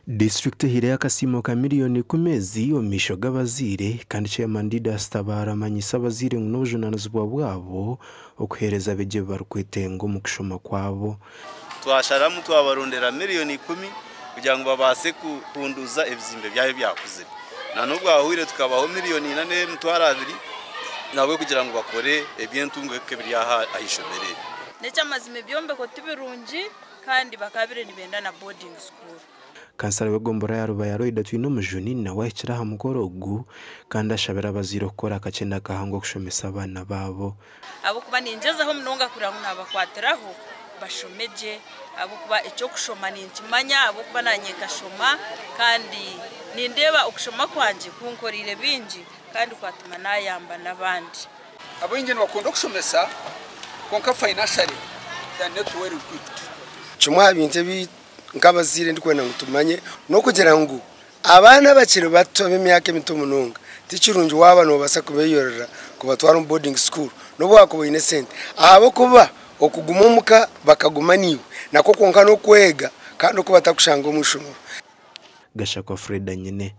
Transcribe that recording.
Disiturikiti ehaireyo akasiimo ka miriyoni ikumi ezi omu maisho g'abazaire kandi Chairman Didas Tabaara amanyiise abazaire ngu n'obujunaanizibwa bwabo okuheereza abeegi ebi barikwetenga omu kushoma kwabo. Twasharamu twabarondera miriyoni ikumi kugira ngu babaase kuhunduuza ebizimbe byabo ebyakuzire. Na n'obwahwire tukabaho miriyoni ina n'emitwaro abiri nabwo kugira ngu bakore eby'entunguka ebiri aha ishomero eri. N'eky'amazima ebyombeko ti birungi kandi bakabire nibenda na boarding school. Kansara w'egombolola ya Rubaya Loyda Twinomujuni nawe ahikire aha mukoro ogu kandi ashabire abazaire okukora akakye n'akahango okushomesa abaana baabo. Ahabw'okuba ningyezaho munonga kureba ngu nabakwatiraho bashome gye ahabw'okuba eky'okushoma ninkimanya ahabw'okuba naanye nkashoma kandi nindeeba okushoma kwangye kunkoreire bingi kandi kwatuma nayamba n'abandi. Abaingi nibakunda okushomesa kwonka financially they are not well equipped. Kimwe aha bintu ebi nk'abazaire ndikwenda ngu tumanye n'okugira ngu abaana abakiri bato ab'emyaka emito munonga ti kirungi waaba noobaasa kubeeyorora kubatwara omu boarding school n'obu waakuba oine esente ahabw'okuba okuguma omuka bakaguma naiwe nakwo kwonka n'okwega kandi oku batakushanga omu ishomero. Gashakwa Freda Nyine.